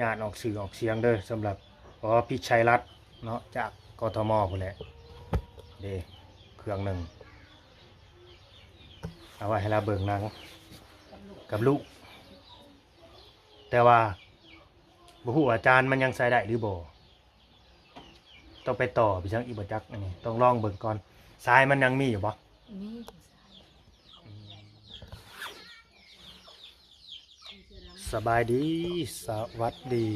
ຍາດອອກຊື່ອອກສຽງເດີ ສຳລັບ ອໍ ພິໄຊລັດເນາະ ຈາກ ກທມ ພຸ້ນແຫຼະ ເດ້ ເຄື່ອງໜຶ່ງ ເອົາໄວ້ໃຫ້ລາວເບິ່ງໜັງກັບລູກ ແຕ່ວ່າບໍ່ຮູ້ວ່າຈານມັນຍັງໃຊ້ໄດ້ຫຼືບໍ່ ຕ້ອງໄປຕໍ່ໄປຫຍັງອີກບໍ່ຈັກ ອັນນີ້ຕ້ອງລອງເບິ່ງກ່ອນ. ສາຍມັນຍັງມີຢູ່ບໍ່? ມີ. ສະບາຍດີ ສະຫວັດດີ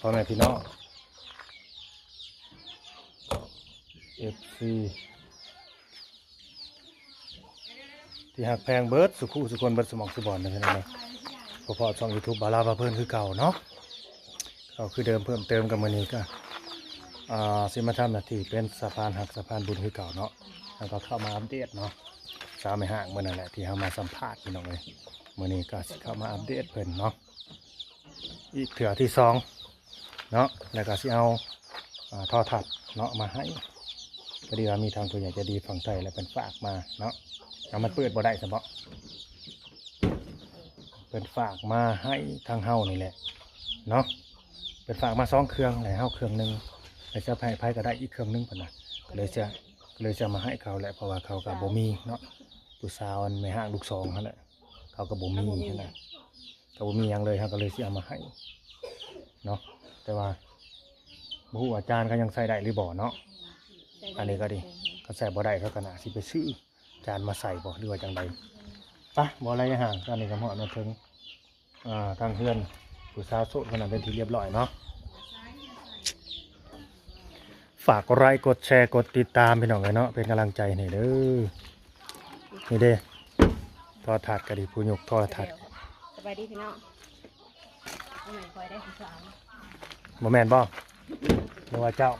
ພໍ່ແມ່ພີ່ນ້ອງ ເອັຟຊີ ທີ່ຮັກແພງເບິດສູ່ຄູ່ສູ່ຄົນ ເບິດສູ່ໝ່ອງສູ່ບ່ອນເດີພີ່ນ້ອງເດີ. ພໍ້ໆ ຊ່ອງຢູທູບບ່າວລາວພາເພີນຄືເກົ່າເນາະ ເກົ່າຄືເດີມ ເພີ່ມເຕີມກັບມື້ນີ້ກະ ອ່າ ຊິມາທຳໜ້າທີ່ເປັນສະພານຮັກສະພານບຸນຄືເກົ່າເນາະ ແລ້ວກໍເຂົ້າມາອັບເດດເນາະ ສາວແມ່ຮ້າງມື້ນັ້ນແຫຼະທີ່ເຮົາມາສຳພາດພີ່ນ້ອງເອີຍ. ມື້ນີ້ກໍຊິເຂົ້າມາອັບເດດເພິ່ນເນາະ ອີກເທື່ອທີສອງເນາະ ແລ້ວກໍຊິເອົາ ອ່າ ໂທລະທັດເນາະມາໃຫ້ ພໍດີວ່າມີທາງຜູ້ໃຫຍ່ໃຈດີຝັ່ງໄທ ແລະ ເພິ່ນຝາກມາເນາະ ເອົາ ມັນເປີດບໍ່ໄດ້ຊະເບາະ ເພິ່ນຝາກມາໃຫ້ທາງເຮົານີ້ແຫຼະເນາະ ເພິ່ນຝາກມາສອງເຄື່ອງ ໃຫ້ເຮົາເຄື່ອງໜຶ່ງ ແລ້ວຈະໃຫ້ໃຜກໍໄດ້ອີກເຄື່ອງໜຶ່ງ ເພິ່ນວ່າ ກໍເລີຍຈະ ກໍເລີຍຈະມາໃຫ້ເຂົາແຫຼະ ເພາະວ່າເຂົາກໍບໍ່ມີເນາະ ຜູ້ສາວອັນແມ່ຮ້າງລູກສອງຫັ້ນແຫຼະ ເຂົາກໍບໍ່ມີຫັ້ນນະ ກໍບໍ່ມີຫຍັງເລີຍ ເຮົາກໍເລີຍຊິເອົາມາໃຫ້ເນາະ ແຕ່ວ່າບໍ່ຮູ້ວ່າຈານເຂົາຍັງໃຊ້ໄດ້ຫຼືບໍ່ເນາະ ອັນນີ້ກໍດີ ຄັນໃຊ້ບໍ່ໄດ້ເຂົາກໍໜ້າຊິໄປຊື້ຈານມາໃສ່ບໍ່ ຫຼືວ່າຈັ່ງໃດ. ໄປ ບໍ່ໄລຍະຫ່າງ ຕອນນີ້ກໍຮອດມາເຖິງ ອ່າ ທາງເຮືອນຜູ້ສາວໂສດຄົນນັ້ນເປັນທີ່ລຽບຮ້ອຍເນາະ. ຝາກກົດໄລ ກົດແຊ ກົດຕິດຕາມ ພີ່ນ້ອງເອີຍເນາະ ເປັນກຳລັງໃຈໃຫ້ເດີ. ນີ້ເດ້ ໂທລະທັດກໍດີ ຜູ້ຍົກໂທລະທັດ. ສະບາຍດີພີ່ນ້ອງ ບໍ່ແມ່ນຂ້ອຍໄດ້ຜູ້ສາວ ບໍ່ແມ່ນບໍ່? ຫຼືວ່າເຈົ້າ?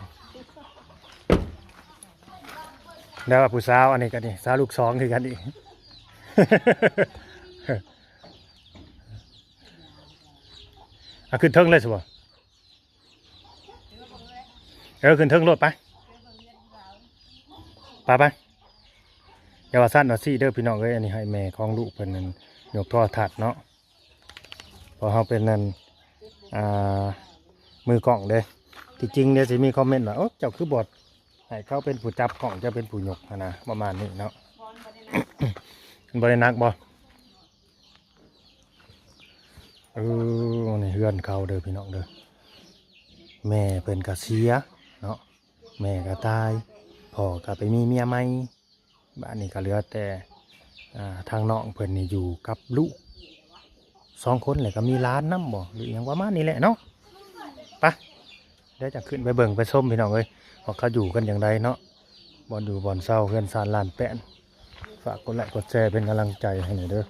ແລ້ວວ່າຜູ້ສາວ ອັນນີ້ກໍນີ້ ສາວລູກສອງຄືກັນອີກ. ອ່ະ ຂຶ້ນເທິງເລີຍຊິບໍ່? ເອີ ຂຶ້ນເທິງໂລດໄປ ໄປໆ. ຢ່າວ່າຊັ້ນວ່າຊີ້ເດີພີ່ນ້ອງເອີຍ ອັນນີ້ໃຫ້ແມ່ຂອງລູກເພິ່ນນັ້ນຍົກໂທລະທັດເນາະ ເພາະເຮົາເປັນນັ້ນ ອ່າ ມືກ້ອງເດ້. ທີ່ຈິງເດຊິມີຄອມເມັນວ່າ ໂອ້ ເຈົ້າຄືບໍ່ໃຫ້ເຂົາເປັນຜູ້ຈັບກ້ອງ ເຈົ້າເປັນຜູ້ຍົກຫັ້ນນະ ປະມານນີ້ເນາະ. ມັນບໍ່ໄດ້ໜັກບໍ່? ເອີ ນີ້ເຮືອນເຂົາເດີພີ່ນ້ອງເດີ ແມ່ເພິ່ນກະເສຍເນາະ ແມ່ກະຕາຍ ພໍ່ກະໄປມີເມຍໃໝ່ ບາດນີ້ກະເຫຼືອແຕ່ ອ່າ ທາງນ້ອງເພິ່ນນີ້ຢູ່ກັບລູກສອງຄົນ ແລ້ວກະມີຫຼານນຳບໍ່ ຫຼືອີ່ຫຍັງປະມານນີ້ແຫຼະເນາະ. ໄປ ດຽວຈະຂຶ້ນໄປເບິ່ງໄປຊົມພີ່ນ້ອງເອີຍ ວ່າເຂົາຢູ່ກັນຈັ່ງໃດເນາະ ບ່ອນຢູ່ບ່ອນເຊົາ ເຮືອນຊານລານແປ້ນ. ຝາກກົດໄລກົດແຊເປັນກຳລັງໃຈໃຫ້ແດ່ເດີ.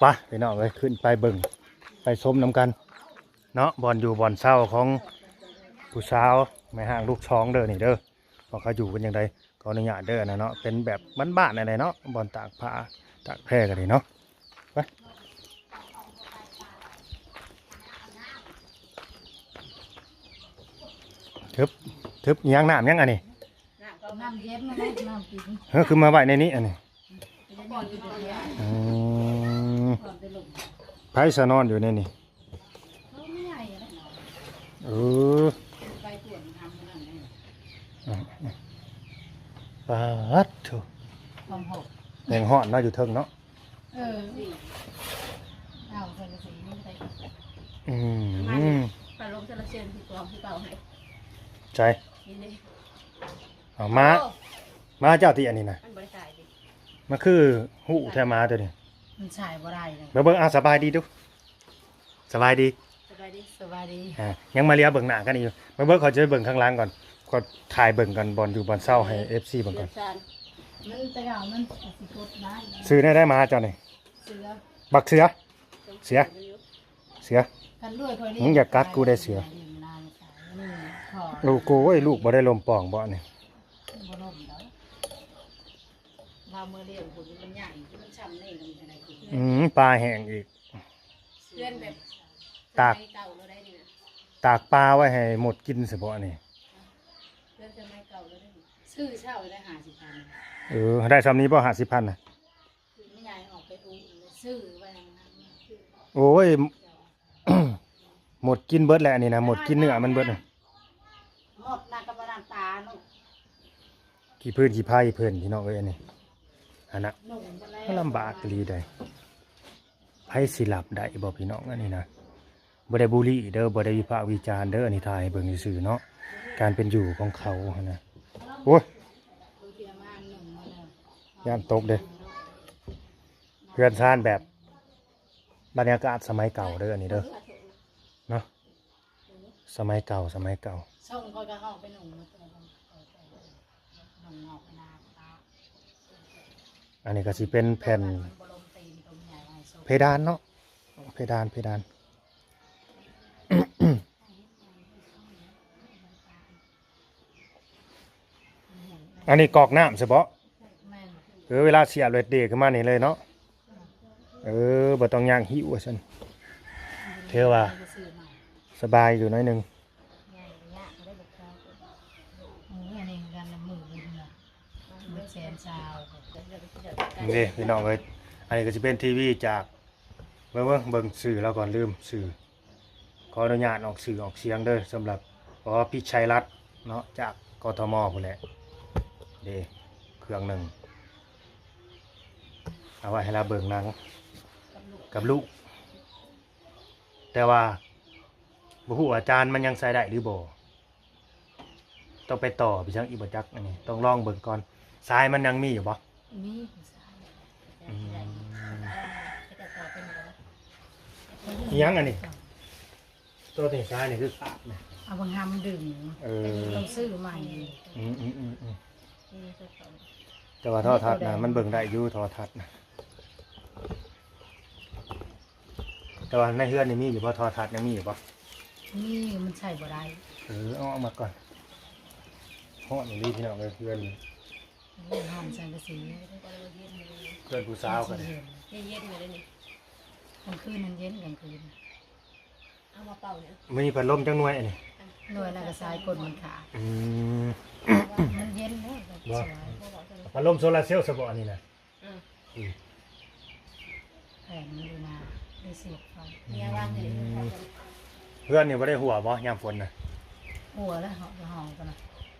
ໄປພີ່ນ້ອງເອີຍ ຂຶ້ນໄປເບິ່ງໄປຊົມນຳກັນເນາະ ບ່ອນຢູ່ບ່ອນເຊົາຂອງຜູ້ສາວແມ່ຮ້າງລູກສອງເດີນີ້ເດີ ວ່າເຂົາຢູ່ກັນຈັ່ງໃດ. ຂໍອະນຸຍາດເດີ ອັນນັ້ນເນາະ ເປັນແບບບ້ານໆ ອັນໃດເນາະ ບ່ອນຕາກຜ້າຕາກແພກໍໄດ້ເນາະ. ໄປ ທຶບ ທຶບ ຫຍັງ ນ້ຳຫຍັງອັນນີ້? ນ້ຳເຢັນ ນ້ຳກິນ. ເຮີ ຄືມາໄວ້ໃນນີ້ອັນນີ້? ອືມ ໃຜສະນອນຢູ່ໃນນີ້? ເອີ ປາດໂທ້ ຄວາມຮ້ອນ ແຮງຮ້ອນເນາະ ຢູ່ເທິງເນາະ. ເອີ ເອົາສັງກະສີນີ້ໄປ ອືມ ພັດລົມໂຊລາເຊວທີ່ກອງຄືເກົ່າໃຫ້ ໃສ ນີ້ເດ້. ເອົາມາ ໂອ້ ມາເຈົ້າຕິ ອັນນີ້ນະ ມັນບໍ່ໄດ້ຂາຍຕິ ມັນຄືຮູ້ແທ້ໝາໂຕນີ້ ມັນສາຍບໍ່ໄດ້ເລີຍ. ມາເບິ່ງ ເອົາ ສະບາຍດີດູ ສະບາຍດີ ສະບາຍດີ ສະບາຍດີ. ອ່າ ຍັງມາລຽວເບິ່ງໜ້າກັນອີກຢູ່ ມາເບິ່ງ ຂໍຈະໄປເບິ່ງຂ້າງຫຼັງກ່ອນ ຂໍຖ່າຍເບິ່ງກ່ອນ ບ່ອນຢູ່ບ່ອນເຊົາໃຫ້ເອັຟຊີເບິ່ງກ່ອນ. ມັນແຕ່ວ່າມັນຊິກົດໄດ້ ຊື່ແນວໃດໝາເຈົ້ານີ້? ເສືອ ບັກເສືອ ເສືອ ເສືອ ມຶງຢ່າກັດກູໄດ້ເສືອ. ລູກກູເອີຍ ລູກບໍ່ໄດ້ລົມປ່ອງບໍ່ນີ້? ບໍ່ລົມດອກ ລາວເມືອລ້ຽງພຸ້ນ ມັນໃຫຍ່ ມັນຊ່ຳນີ້ ມັນຈັ່ງໃດກິນ. ອືມ ປາແຫ້ງອີກ ເຮືອນແບບ ຕາກ ສະໄໝເກົ່າລາວໄດ້ນີ້ນະ ຕາກປາໄວ້ໃຫ້ມົດກິນຊະເບາະນີ້. ເຮືອນສະໄໝເກົ່າລາວໄດ້ນີ້ ຊື້ເຊົ່າໄດ້ຫ້າສິບພັນ. ເອີ ໄດ້ຊ່ຳນີ້ບໍ່ ຫ້າສິບພັນນະ? ຊື້ແມ່ໃຫຍ່ອອກໄປອຸ້ນ ຊື້ໄວ້ນຳ. ໂອ້ຍ ໝົດກິນເບິດແຫຼະອັນນີ້ນະ ໝົດກິນເນື້ອມັນເບິດນະ. ໝົດນະກໍບໍ່ນ້ຳຕາລູກ ຂີ້ພື້ນຂີ້ໄພເພິ່ນ ພີ່ນ້ອງເອີຍ ອັນນີ້ຫັ້ນນະ. ລຳບາກອີ່ຫຼີໃດ໋. ໃຜຊິຮັບໄດ້ບໍ່ພີ່ນ້ອງ ອັນນີ້ນະ? ບໍ່ໄດ້ບູລີເດີ ບໍ່ໄດ້ວິພາກວິຈານເດີ ອັນນີ້ຖ່າຍໃຫ້ເບິ່ງຊື່ໆເນາະ ການເປັນຢູ່ຂອງເຂົາຫັ້ນນະ. ໂອ້ຍ ຢ້ານຕົກເດ້. ເຮືອນຊານແບບບັນຍາກາດສະໄໝເກົ່າເດີ ອັນນີ້ເດີ ເນາະ. ສະໄໝເກົ່າ ສະໄໝເກົ່າ. ສົ່ງຂ້ອຍກໍເອົາໄປນຸ່ງມາຕົວໜຶ່ງ ນຸ່ງອອກນາ. ອັນນີ້ກໍຊິເປັນແຜ່ນເພດານເນາະ ເພດານ ເພດານ. ອັນນີ້ກອກນ້ຳສະເບາະ. ແມ່ນ. ເອີ ເວລາເສຍເລັດເດຂຶ້ນມານີ້ເລີຍເນາະ. ເອີ ບໍ່ຕ້ອງຍ່າງຫິ້ວວ່າຊັ້ນ ຖືວ່າສະບາຍຢູ່ໜ້ອຍໜຶ່ງ. ເດ້ພີ່ນ້ອງເອີຍ ອັນນີ້ກໍຊິເປັນທີວີຈາກ ເບິ່ງ ເບິ່ງ ເບິ່ງຊື່ລາວກ່ອນ ລືມຊື່. ຂໍອະນຸຍາດອອກຊື່ອອກສຽງເດີ ສຳລັບ ອໍ ພິໄຊລັດເນາະ ຈາກ ກທມ ພຸ້ນແຫຼະ. ເດ້ ເຄື່ອງໜຶ່ງ ເອົາໄວ້ໃຫ້ລາວເບິ່ງໜັງກັບລູກ ແຕ່ວ່າບໍ່ຮູ້ວ່າຈານມັນຍັງໃຊ້ໄດ້ຫຼືບໍ່. ຕ້ອງໄປຕໍ່ໄປຫຍັງອີກບໍ່ຈັກ ອັນນີ້ຕ້ອງລອງເບິ່ງກ່ອນ. ສາຍມັນຍັງມີຢູ່ບໍ່? ມີສາຍ. ອືມ ອີຫຍັງອັນນີ້? ໂຕນີ້ ສາຍນີ້ຄືຂາດນະ ເອົາບັງຫຳດຶງ. ເອີ ຕ້ອງຊື້ໃໝ່. ອືມ ອືມ ອືມ ອືມ. ແຕ່ວ່າໂທລະທັດນະ ມັນເບິ່ງໄດ້ຢູ່ ໂທລະທັດນະ. ແຕ່ວ່າໃນເຮືອນນີ້ມີຢູ່ບໍ່? ໂທລະທັດຍັງມີຢູ່ບໍ່? ມີ ມັນໃຊ້ບໍ່ໄດ້. ເອີ ເອົາອອກມາກ່ອນ. ຮ້ອນອີ່ຫຼີພີ່ນ້ອງເອີຍ ເຮືອນນີ້. ໂອ້ຍ ຮ້ອນສັງກະສີ. ເຮືອນຜູ້ສາວກໍໄດ້. ເຢັນໆ ຢູ່ເດ້ນີ້. ກາງຄືນມັນເຢັນ ກາງຄືນ. ເອົາມາເປົ່ານີ້. ມີພັດລົມຈັກໜ່ວຍອັນນີ້? ໜ່ວຍລະກໍສາຍກົ້ນມັນຂາດ. ອືມ ມັນເຢັນເນາະ. ບໍ່ ພັດລົມໂຊລາເຊວຊະບໍ່ອັນນີ້ນະ? ອືມ ແຜງຢູ່ນາ ໄດ້ເສຍບໄຟ. ອືມ ເຮືອນນີ້ບໍ່ໄດ້ຮົ່ວບໍ່ຍາມຝົນນະ? ຮົ່ວແລ້ວ ຫ້ອງ ຫ້ອງຕົວນະ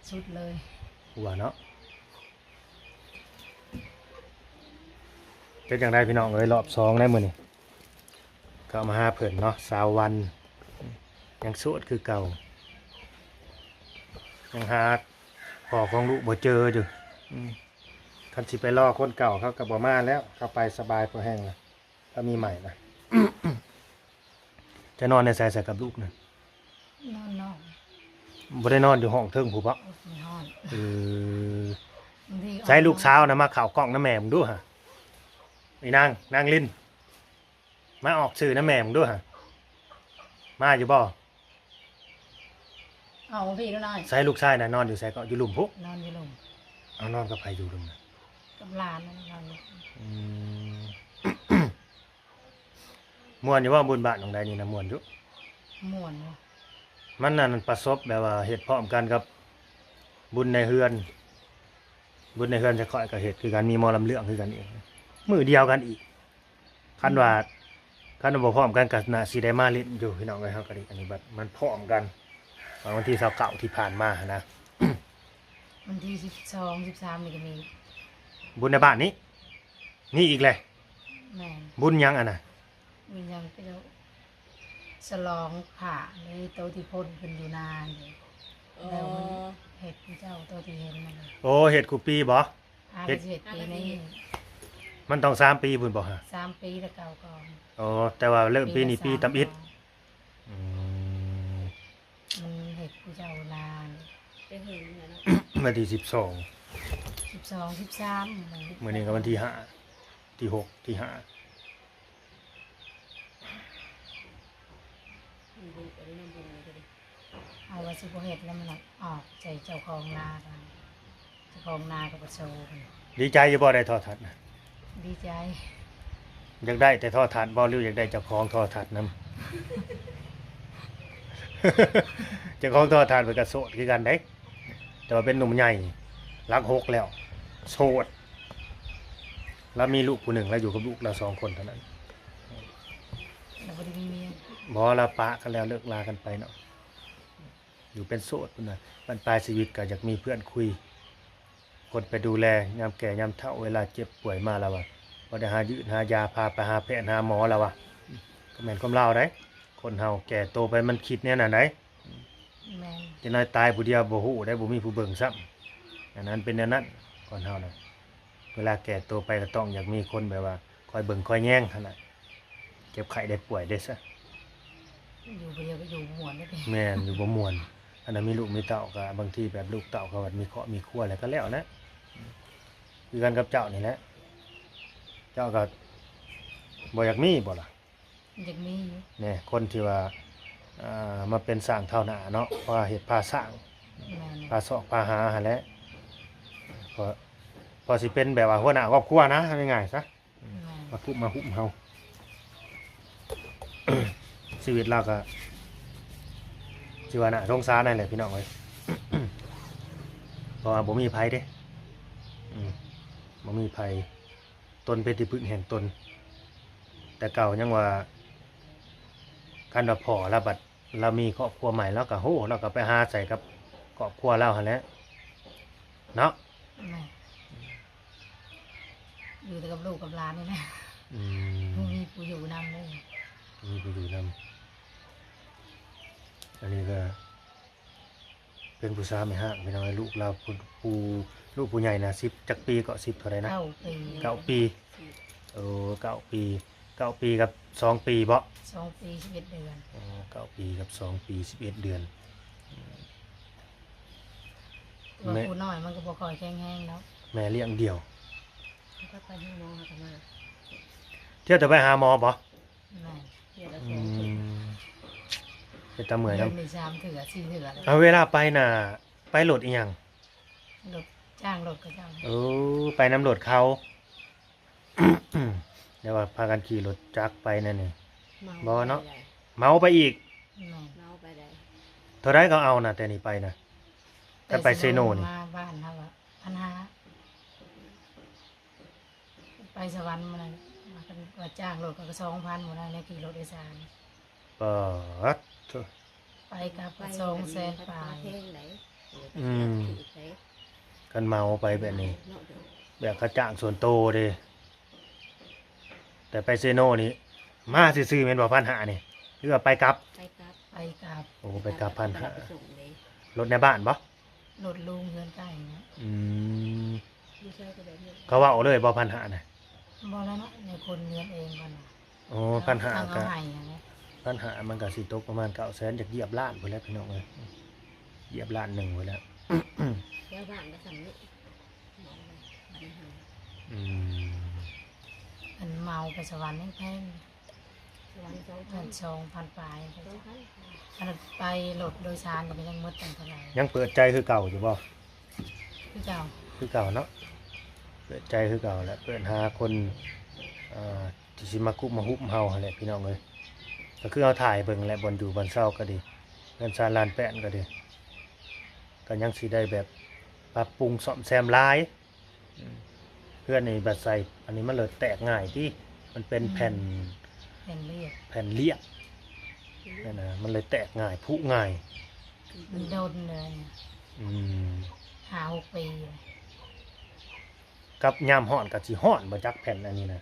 ສຸດເລີຍ. ຮົ່ວເນາະ. ເປັນຈັ່ງໃດພີ່ນ້ອງເອີຍ ຮອບສອງແລ້ວມື້ນີ້ ເຂົ້າມາຫາເພິ່ນເນາະ ຊາວວັນ ຍັງໂສດຄືເກົ່າ ຍັງຫາພໍ່ຂອງລູກບໍ່ເຈີຢູ່. ອືມ ຄັນຊິໄປລໍຄົນເກົ່າ ເຂົາກໍບໍ່ມາແລ້ວ ເຂົາໄປສະບາຍພໍແຮງລະ ເຂົາມີໃໝ່ລະ. ຈະນອນໃນໃສ ໃສກັບລູກນະ? ນອນນອກ. ບໍ່ໄດ້ນອນຢູ່ຫ້ອງເທິງພຸ້ນບໍ? ໂອ້ຍ ມັນຮ້ອນ. ເອີ ບາງທີ ໃສລູກສາວນະ ມາເຂົ້າກ້ອງນຳແມ່ເບິ່ງດູຫະ. ອີນາງ ນາງລິນ ມາອອກຊື່ນຳແມ່ເບິ່ງດູຫະ. ມາຢູ່ບໍ່? ເອົາພີ່ນ້ອຍ. ໃສລູກຊາຍນະ ນອນຢູ່ໃສເກາະ? ຢູ່ລຸ່ມພຸ້ນ. ນອນຢູ່ລຸ່ມ. ເອົາ ນອນກັບໃຜຢູ່ລຸ່ມນະ? ກັບຫຼານນອນຢູ່. ອືມ ມ່ວນຢູ່ບໍ່? ບຸນບ້ານຂອງໃດນີ້ນະ ມ່ວນຢູ່? ມ່ວນຢູ່. ມັນນັ້ນປະສົບແບບວ່າເຮັດພ້ອມກັນກັບບຸນໃນເຮືອນ. ບຸນໃນເຮືອນຈະຂ້ອຍກໍເຮັດຄືກັນ ມີໝໍລຳເລື່ອງຄືກັນອີກ ມື້ດຽວກັນອີກ. ຄັນວ່າ ອືມ ຄັນວ່າບໍ່ພ້ອມກັນກໍໜ້າຊິໄດ້ມາຫຼິ້ນຢູ່ພີ່ນ້ອງເອີຍ. ເຮົາກໍໄດ້ ອັນນີ້ບັດມັນພ້ອມກັນ ວັນທີຊາວເກົ້າທີ່ຜ່ານມາຫັ້ນນະ. ວັນທີສິບສອງ ສິບສາມນີ້ກໍມີ ບຸນໃນບ້ານນີ້ ມີອີກແຫຼະ. ແມ່ນ. ບຸນຫຍັງອັນນະ? ມັນຍັງເປັນສະຫຼອງພະເລີຍ ໂຕທີ່ພົ້ນຂຶ້ນຢູ່ນານີ້. ອໍ ແລ້ວມັນເຮັດເຈົ້າ ໂຕທີ່ເຫັນນັ້ນ. ໂອ້ ເຮັດຄູ່ປີບໍ? ອ່າ ເຮັດ ເຮັດປີນີ້. ມັນຕ້ອງສາມປີພຸ້ນບໍຮະ? ສາມປີແລ້ວເກົ່າກ່ອນ. ອໍ ແຕ່ວ່າເລີ່ມປີນີ້ປີທຳອິດ. ອືມ ມັນເຮັດຜູ້ເຈົ້ານານ ໄປເຖິງແລ້ວເນາະ ວັນທີສິບສອງ ສິບສອງ ສິບສາມ. ມື້ນີ້ກໍວັນທີຫ້າ ທີຫົກ ທີຫ້າ. ເອົາວ່າຊິບໍ່ເຮັດແລ້ວ ມັນອອກໃຈເຈົ້າຂອງນາ ເຈົ້າຂອງນາກໍບໍ່ໂຊ. ດີໃຈຢູ່ບໍ່ໄດ້ໂທລະທັດນະ? ດີໃຈ. ຢາກໄດ້ແຕ່ໂທລະທັດບໍ່ ຫຼືຢາກໄດ້ເຈົ້າຂອງໂທລະທັດນຳ? ເຈົ້າຂອງໂທລະທັດເພິ່ນກໍໂສດຄືກັນເດ້ ແຕ່ວ່າເປັນໜຸ່ມໃຫຍ່ ໂຕ ຫຼັກຫົກແລ້ວ ໂສດ. ລາວມີລູກຜູ້ໜຶ່ງ ລາວຢູ່ກັບລູກລາວສອງຄົນເທົ່ານັ້ນ. ລາວບໍ່ໄດ້ມີເມຍ? ບໍ່, ລາວປະກັນແລ້ວ ເລີກລາກັນໄປເນາະ. ຢູ່ເປັນໂສດພຸ້ນນະ. ບັ້ນປາຍຊີວິດກໍຢາກມີເພື່ອນຄຸຍ, ຄົນໄປດູແລຍາມແກ່ຍາມເຖົ້າ, ເວລາເຈັບປ່ວຍມາລາວວ່າ ບໍ່ໄດ້ຫາຢືດຫາຢາ, ພາໄປຫາແພດຫາໝໍລາວວ່າ. ກໍແມ່ນຄວາມລາວໃດ໋, ຄົນເຮົາແກ່ໂຕໄປມັນຄິດແນວນັ້ນໃດ໋. ແມ່ນ. ຈັກໜ້ອຍຕາຍຜູ້ດຽວບໍ່ຮູ້ໄດ໋, ບໍ່ມີຜູ້ເບິ່ງຊ້ຳ. ອັນນັ້ນເປັນແນວນັ້ນ, ຄົນເຮົານະ ເວລາແກ່ໂຕໄປກໍຕ້ອງຢາກມີຄົນແບບວ່າຄອຍເບິ່ງຄອຍແຍງຫັ້ນນະ, ເຈັບໄຂ້ໄດ້ປ່ວຍເດ້ຊະ. ຢູ່ຜູ້ດຽວກໍຢູ່ບໍ່ມ່ວນເດ້. ແມ່ນ, ຢູ່ບໍ່ມ່ວນ. ອັນນັ້ນມີລູກມີເຕົ້າກໍບາງທີແບບລູກເຕົ້າກໍວ່າມີຄອບມີຄົວແລ້ວກໍແລ້ວນະ. ຄືກັນກັບເຈົ້ານີ້ແຫຼະ, ເຈົ້າກໍບໍ່ຢາກມີບໍ່ລະ? ຢາກມີຢູ່. ແນ່, ຄົນທີ່ວ່າ ອ່າ ມາເປັນຊ່າງທ້າວໜ້າເນາະ, ເພາະວ່າເຮັດພາສ້າງ ແມ່ນ ພາຊອກພາຫາຫັ້ນແຫຼະ. ເພາະ ເພາະຊິເປັນແບບວ່າຫົວໜ້າຄອບຄົວນະ, ເອົາງ່າຍໆຊະ. ແມ່ນ. ມາຄຸມມາຫຸ້ມເຮົາ. ຊີວິດລາວກໍຊິວ່າໜ້າສົງສານນັ້ນແຫຼະ ພີ່ນ້ອງເອີຍ. ເພາະວ່າບໍ່ມີໃຜເດ້. ອືມ ບໍ່ມີໃຜ. ຕົນເປັນທີ່ປຶງແຫ່ງຕົນ. ແຕ່ເກົ່າຍັງວ່າ ຄັນວ່າພໍ່ລາວບັດລາວມີຄອບຄົວໃໝ່ ລາວກໍ ໂຫ ລາວກໍໄປຫາໃສ່ກັບຄອບຄົວລາວຫັ້ນແຫຼະເນາະ. ແມ່ນ. ຢູ່ແຕ່ກັບລູກກັບຫຼານນີ້ແຫຼະ. ອືມ. ບໍ່ມີຜູ້ຢູ່ນຳເລີຍ. ບໍ່ມີຜູ້ຢູ່ນຳ. ອັນນີ້ກໍ ເປັນຜູ້ສາວແມ່ຮ້າງ ພີ່ນ້ອງ. ລູກລາວ ຜູ້ ຜູ້ ລູກຜູ້ໃຫຍ່ນະ ສິບຈັກປີເກາະ? ສິບເທົ່າໃດນະ? ເກົ້າປີ. ເກົ້າປີ. ໂອ້ ເກົ້າປີ. ເກົ້າປີກັບສອງປີບໍ? ສອງປີສິບເອັດເດືອນ. ອໍ ເກົ້າປີກັບສອງປີສິບເອັດເດືອນ. ອືມ. ແມ່ ຜູ້ນ້ອຍມັນກໍບໍ່ຄ່ອຍແຂງແຮງດອກ. ແມ່ລ້ຽງດຽວ. ກໍໄປໂຮງໝໍ ຫາກໍມາ. ທ່ຽວແຕ່ໄປຫາໝໍບໍ? ແມ່ນ. ອືມ. ເປັນຕາເມື່ອຍນຳ. ເດືອນໜຶ່ງສາມເທື່ອ ສີ່ເທື່ອ. ເອົາ ເວລາໄປນະ ໄປລົດອີ່ຫຍັງ? ລົດ ຈ້າງລົດເຂົາເຈົ້າ. ໂອ້ ໄປນຳລົດເຂົາ. ແຕ່ວ່າພາກັນຂີ່ລົດຈັກໄປນັ້ນນີ້. ເມົາ ບໍ່ເນາະ. ໄປໄດ້. ເມົາໄປອີກ. ແມ່ນ. ເມົາໄປໄດ້. ເທົ່າໃດເຂົາເອົານະ ແຕ່ນີ້ໄປນະ? ແຕ່ໄປເຊໂນນີ້ ມາບ້ານເຮົາອະ ພັນຫ້າ. ໄປສະຫວັນມື້ນັ້ນ ວ່າຈ້າງລົດກໍສອງພັນ ມື້ນັ້ນ ແລ້ວຂີ່ລົດໂດຍສານ. ປາດໂທ້. ໄປກັບສອງແສນປາຍ. ອືມ. ຄັນເມົາໄປແບບນີ້ ເນາະ ແບບເຂົາຈ້າງສ່ວນໂຕເດ້. ແຕ່ໄປເຊໂນນີ້ ມາຊື່ໆແມ່ນບໍ່ ພັນຫ້ານີ້ ຫຼືວ່າໄປກັບ? ໄປກັບ. ໄປກັບ. ໂອ້ ໄປກັບ ໄປກັບ ພັນຫ້າ. ລົດໃນບ້ານບໍ່? ລົດລຸງເຮືອນໃກ້ນະ. ອືມ. ຢູ່ໃສກໍແບບນີ້. ເຂົາເວົ້າເລີຍບໍ່ ພັນຫ້ານະ? ບໍ່ແລ້ວເນາະ ໃນຄົນເຮືອນເອງກ່ອນນະ. ອໍ ພັນຫ້າ ທາງເຮົາກໍໃຫ້ຫັ້ນແຫຼະ. ພັນຫ້າມັນກໍຊິຕົກປະມານເກົ້າແສນ ຈະຢຽບລ້ານພຸ້ນແຫຼະ ພີ່ນ້ອງເອີຍ. ຢຽບລ້ານໜຶ່ງພຸ້ນແຫຼະ. ແຖວບ້ານກໍສ່ຳນີ້. ອືມ. ອັນເມົາໄປສະຫວັນແພງ. ສະຫວັນສອງພັນ ສອງພັນປາຍ. ສອງພັນ. ອັນນັ້ນໄປລົດໂດຍສານກໍຍັງໝົດຕັ້ງເທົ່າໃດ. ຍັງເປີດໃຈຄືເກົ່າຢູ່ບໍ່? ຄືເກົ່າ. ຄືເກົ່າເນາະ. ເປີດໃຈຄືເກົ່າແຫຼະ. ເປີດຫາຄົນ ເອີ ທີ່ຊິມາກຸມມາຫຸບເຮົາຫັ້ນແຫຼະ ພີ່ນ້ອງເອີຍ. ກໍຄືເຮົາຖ່າຍເບິ່ງແຫຼະ ບ່ອນຢູ່ບ່ອນເຊົາກໍດີ ເຮືອນຊານລານແປ້ນກໍດີ ກໍຍັງຊິໄດ້ແບບປັບປຸງສ້ອມແຊມຫຼາຍ. ອືມ. ເຮືອນນີ້ບັດໃສ່ອັນນີ້ມັນເລີຍແຕກງ່າຍຕິ ມັນເປັນແຜ່ນ ແຜ່ນລຽບ ແຜ່ນລຽບນັ້ນນະ ມັນເລີຍແຕກງ່າຍ ຜຸງ່າຍ. ມັນດົນເລີຍ. ອືມ. ຫ້າຫົກປີ. ກັບຍາມຮ້ອນກໍຊິຮ້ອນບໍ່ຈັກແຜ່ນອັນນີ້ນະ.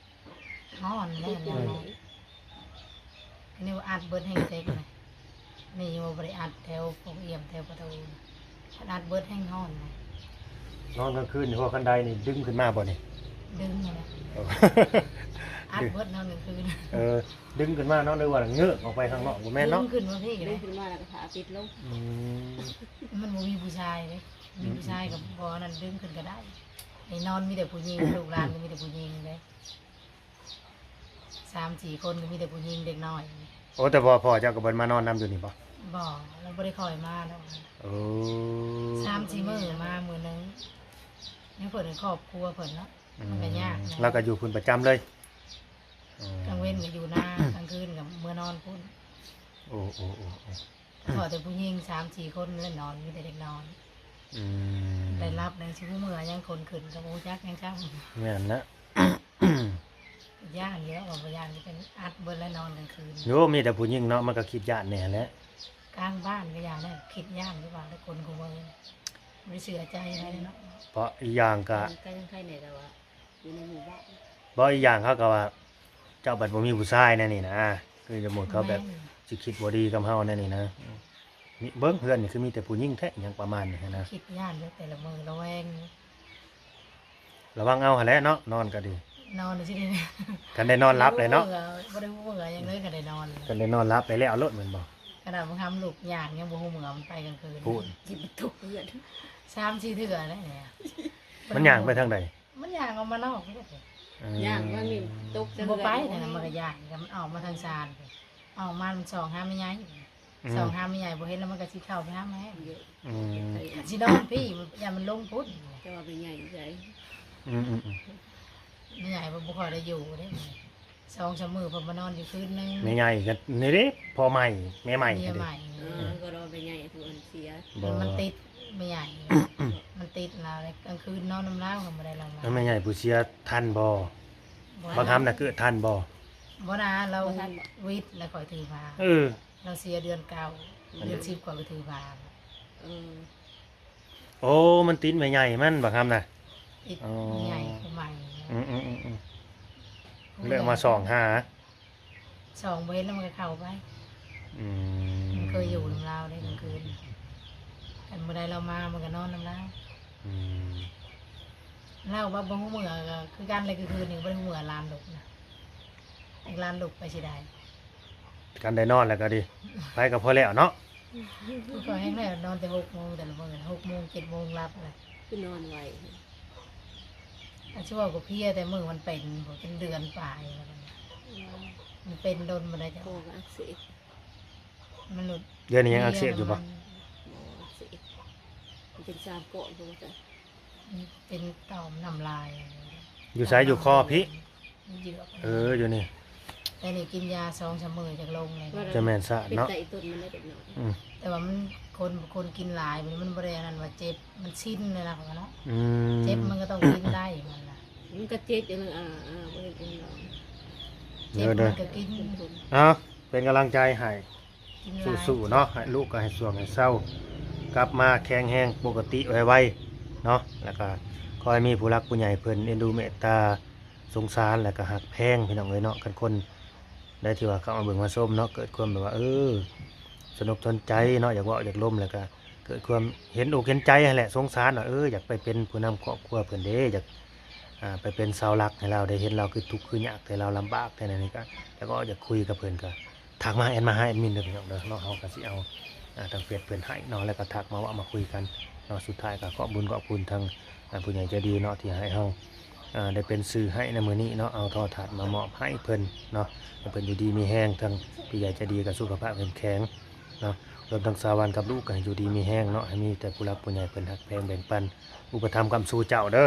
ຮ້ອນແລ້ວ ອືມ ຍາມຮ້ອນ. ນີ້ວ່າອັດເບິດແຮງເຕັກນະ ນີ້ວ່າບໍ່ໄດ້ອັດແຖວປົກອ່ຽມແຖວປະຕູນະ ຄັນອັດເບິດແຮງຮ້ອນນະ. ນອນກາງຄືນນີ້ ຫົວຄັນໄດນີ້ດຶງຂຶ້ນມາບໍ່ນີ້? ດຶງຫັ້ນແຫຼະ. ໂອ້ ອັດເບິດນອນກາງຄືນ. ເອີ ດຶງຂຶ້ນມາເນາະ ຫຼືວ່າເງີກອອກໄປຂ້າງນອກ ບໍ່ແມ່ນເນາະ? ດຶງຂຶ້ນມາພີ້ ດຶງຂຶ້ນມາແລ້ວກໍຜ້າປິດລົງ. ອືມ. ມັນບໍ່ມີຜູ້ຊາຍເດ້ ມີຜູ້ຊາຍກໍບໍ່ນັ້ນ ດຶງຂຶ້ນກໍໄດ້. ໃຫ້ນອນມີແຕ່ຜູ້ຍິງ ລູກຫຼານກໍມີແຕ່ຜູ້ຍິງເດ້. ສາມສີ່ຄົນກໍມີແຕ່ຜູ້ຍິງເດັກນ້ອຍ. ໂອ້ ແຕ່ພໍ່ ພໍ່ເຈົ້າກໍບໍ່ໄດ້ມານອນນຳຢູ່ນີ້ບໍ່? ບໍ່ ລາວບໍ່ໄດ້ຄ່ອຍມາດອກ. ໂອ້ ສາມສີ່ມື້ມາມື້ໜຶ່ງ. ຍັງເພິ່ນໃນຄອບຄົວເພິ່ນເນາະ ອືມ ມັນກໍຍາກນະ. ລາວກໍຢູ່ພຸ້ນປະຈຳເລີຍ. ອືມ. ກາງເວັນກໍຢູ່ນາ ກາງຄືນກໍເມືອນອນພຸ້ນ. ໂອ້ ໂອ້ ໂອ້ ໂອ້. ພໍແຕ່ຜູ້ຍິງສາມສີ່ຄົນແລ້ວນອນ ມີແຕ່ເດັກນ້ອຍ. ອືມ ໄດ້ຮັບແລ້ວຊິຮູ້ເມື່ອຍັງຄົນຂຶ້ນກໍບໍ່ຮູ້ຈັກຫຍັງຊ້ຳ. ແມ່ນລະ ຢ້ານຢູ່ແລ້ວ ວ່າບໍ່ຢ້ານ ເປັນອັດເບິດແລ້ວນອນກາງຄືນ. ໂຍ ມີແຕ່ຜູ້ຍິງເນາະ ມັນກໍຄິດຢ້ານແດ່ແຫຼະ. ກາງບ້ານກໍຢ່າແລ້ວ ຄິດຢ້ານຢູ່ວ່າແລ້ວ ຄົນກໍບໍ່ ບໍ່ໄດ້ເຊື່ອໃຈໃຜເນາະ. ເພາະອີກຢ່າງກໍ ກໍຍັງໄຄແດ່ແຕ່ວ່າ ຢູ່ໃນໝູ່ບ້ານ. ບໍ່ ອີກຢ່າງເຂົາກໍວ່າ ເຈົ້າບັດບໍ່ມີຜູ້ຊາຍແນວນີ້ນະ ຄືສົມມຸດເຂົາແບບ ແມ່ນ ຊິຄິດບໍ່ດີກັບເຮົາແນວນີ້ນະ. ອືມ ນີ້ເບິ່ງເຮືອນນີ້ຄືມີແຕ່ຜູ້ຍິງແທ້ ຫຍັງປະມານນີ້ຫັ້ນນະ. ຄິດຢ້ານຢູ່ແຕ່ລະມື້ ລະແວງຢູ່. ລະວັງເອົາຫັ້ນແຫຼະເນາະ ນອນກໍດີ ນອນຊິ ຄັນໄດ້ນອນຫຼັບແຫຼະເນາະ. ບໍ່ໄດ້ຮູ້ເມື່ອຫຍັງເລີຍ ຄັນໄດ້ນອນ ຄັນໄດ້ນອນຫຼັບໄປແລ້ວໂລດແມ່ນບໍ່? ຂະໜາດບາງຄຳລູກຍ່າງຍັງບໍ່ຮູ້ເມື່ອ ມັນໄປກາງຄືນ ພຸ້ນ ຊິໄປຕົກເຮືອນ ສາມສີ່ເທື່ອແລ້ວນີ້. ມັນຍ່າງໄປທາງໃດ? ມັນຍ່າງອອກມານອກນີ້. ເອີ ຍ່າງວ່າມີຕົກຈາກ ບໍ່ໄປ ເຮືອນ ນັ້ນນະ ມັນກໍຢ້ານ ມັນອອກມາທາງຊານ ອອກມາມັນສ່ອງຫາແມ່ໃຫຍ່ ອືມ ສ່ອງຫາແມ່ໃຫຍ່ ບໍ່ເຫັນແລ້ວມັນກໍຊິເຂົ້າໄປຫາແມ່. ອືມ ຄັນຊິນອນພີ້ ຢ້ານມັນລົງພຸ້ນ. ແຕ່ວ່າແມ່ໃຫຍ່ຢູ່ໃສ? ອືມໆໆ ແມ່ໃຫຍ່ບໍ່ ບໍ່ຄ່ອຍໄດ້ຢູ່ເດ້. ສອງສາມມື້ເພິ່ນມານອນຢູ່ຄືນໜຶ່ງ. ແມ່ໃຫຍ່ກໍນີ້ເດ້ ພໍ່ໃໝ່ ແມ່ໃໝ່ ເມຍໃໝ່ ເອີ ກໍລອແມ່ໃຫຍ່ຜູ້ອັນເສຍ. ບໍ່ ມັນຕິດແມ່ໃຫຍ່ ມັນຕິດລາວ ກາງຄືນນອນນຳລາວກໍບໍ່ໄດ້ລາວມາ. ແລ້ວແມ່ໃຫຍ່ຜູ້ເສຍທັນບໍ່? ບໍ່ທັນ. ບັກຫຳນະເກີດທັນບໍ່? ບໍ່ນາ ລາວ ບໍ່ທັນບໍ່? ວິດແລ້ວຂ້ອຍຖືພາ. ເອີ ລາວເສຍເດືອນເກົ້າ ເດືອນສິບຂ້ອຍກໍຖືພາ. ເອີ ໂອ້ ມັນຕິດແມ່ໃຫຍ່ມັນ ບັກຫຳນະ. ຕິດ ອໍ ແມ່ໃຫຍ່ຜູ້ໃໝ່. ອືມໆໆໆ ເລີຍມາສ່ອງຫາ ສ່ອງບໍ່ເຫັນແລ້ວມັນກໍເຂົ້າໄປ. ອືມ ມັນເຄີຍຢູ່ນຳລາວເດ້ກາງຄືນ ຄັນມື້ໃດລາວມາມັນກໍນອນນຳລາວ. ອືມ ລາວວ່າບໍ່ຮູ້ເມື່ອກໍຄືກັນເລີຍ ຄືຄືນນີ້ບໍ່ໄດ້ຮູ້ເມື່ອ ຫຼານລຸກນະ ອີກຫຼານລຸກໄປຊິໄດ້. ຄັນໄດ້ນອນແລ້ວກໍດີ ໄປກໍພໍແລ້ວເນາະ. ຂ້ອຍແຮງແລ້ວ ນອນແຕ່ຫົກໂມງແຕ່ລະມື້ ຫົກໂມງເຈັດໂມງຫຼັບແລ້ວ. ຄືນອນໄວ ອັນຊິເວົ້າກໍເພຍແຕ່ມື້ມັນເປັນ ເປັນເດືອນປາຍແລ້ວ. ອືມ ມັນເປັນດົນບໍ່ໄດ້ ຄອກໍອັກເສບ. ມັນຫຼຸດ ດຽວນີ້ຍັງອັກເສບຢູ່ບໍ່? ບໍ່ອັກເສບ ມັນເປັນສາມກ້ອນພຸ້ນວ່າຊັ້ນ. ເປັນຕ່ອມນ້ຳລາຍ. ຢູ່ໃສ? ຢູ່ຄໍພີ້? ເຍືອບ. ເອີ ຢູ່ນີ້ ແຕ່ນີ້ກິນຢາສອງສາມມື້ຈັກລົງເລີຍ. ຈະແມ່ນຊະເນາະ ເປັນໄຕຕົ້ນມັນໄດ້ເດັກນ້ອຍ. ອືມ ແຕ່ວ່າມັນ ຄົນ ຄົນກິນຫຼາຍ ມັນ ມັນບໍ່ໄດ້ອັນນັ້ນວ່າເຈັບ ມັນຊິນແລ້ວນະເນາະ. ອືມ ເຈັບມັນກໍຕ້ອງກິນໄດ້ມັນນະ. ມັນກໍເຈັບຢູ່ ມັນ ອ່າ ອ່າ ບໍ່ເຮັດຫຍັງດອກ ເຈັບມັນກໍກິນ. ເອົາ ເປັນກຳລັງໃຈໃຫ້ ກິນຫຼາຍ ສູ້ໆເນາະ ໃຫ້ລູກກໍໃຫ້ຊ່ວງໃຫ້ເຊົາ ກັບມາແຂງແຮງປົກກະຕິໄວໆເນາະ. ແລ້ວກໍຂໍໃຫ້ມີຜູ້ຫຼັກຜູ້ໃຫຍ່ເພິ່ນເອັນດູເມດຕາສົງສານ ແລ້ວກໍຮັກແພງ ພີ່ນ້ອງເອີຍເນາະ. ຄັນຄົນໃດທີ່ວ່າເຂົ້າມາເບິ່ງມາຊົມເນາະ ເກີດຄວາມແບບວ່າ ເອີ ສະໜົກສົນໃຈເນາະ ຢາກເວົ້າຢາກລົມ ແລ້ວກໍເກີດຄວາມເຫັນອົກເຫັນໃຈຫັ້ນແຫຼະ ສົງສານວ່າ ເອີ ຢາກໄປເປັນຜູ້ນຳຄອບຄົວເພິ່ນເດ້ ຢາກ ອ່າ ໄປເປັນເສົາຫຼັກໃຫ້ລາວໄດ້ ເຫັນລາວຄືທຸກຄືຍາກແຕ່ລາວລຳບາກແຕ່ນັ້ນນີ້ ກໍ ແລ້ວກໍຢາກຄຸຍກັບເພິ່ນ ກໍທັກມາ ແອດມາຫາແອດມິນເດີພີ່ນ້ອງເດີເນາະ. ເຮົາກໍຊິເອົາ ອ່າ ທາງເຟສເພິ່ນໃຫ້ເນາະ ແລ້ວກໍທັກມາເວົ້າມາຄຸຍກັນເນາະ. ສຸດທ້າຍກໍຂອບບຸນຂອບຄຸນທາງ ອ່າ ຜູ້ໃຫຍ່ໃຈດີເນາະ ທີ່ໃຫ້ເຮົາ ອ່າ ໄດ້ເປັນສື່ໃຫ້ໃນມື້ນີ້ເນາະ ເອົາໂທລະທັດມາມອບໃຫ້ເພິ່ນເນາະ ໃຫ້ເພິ່ນຢູ່ດີມີແຮງ. ທາງຜູ້ໃຫຍ່ໃຈດີກໍສຸຂະພາບເຂັ້ມແຂງເນາະ ລວມທັງສາວວັນກັບລູກກໍໃຫ້ຢູ່ດີມີແຮງເນາະ ໃຫ້ມີແຕ່ຜູ້ຫຼັກຜູ້ໃຫຍ່ເພິ່ນຮັກແພງແບ່ງປັນ ອຸປະຖຳຄ້ຳຊູເຈົ້າເດີ.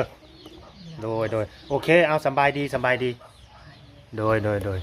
ໂດຍ ໂດຍ ໂອເຄ ເອົາ ສຳບາຍດີ ສຳບາຍດີ. ໂດຍ ໂດຍ ໂດຍ.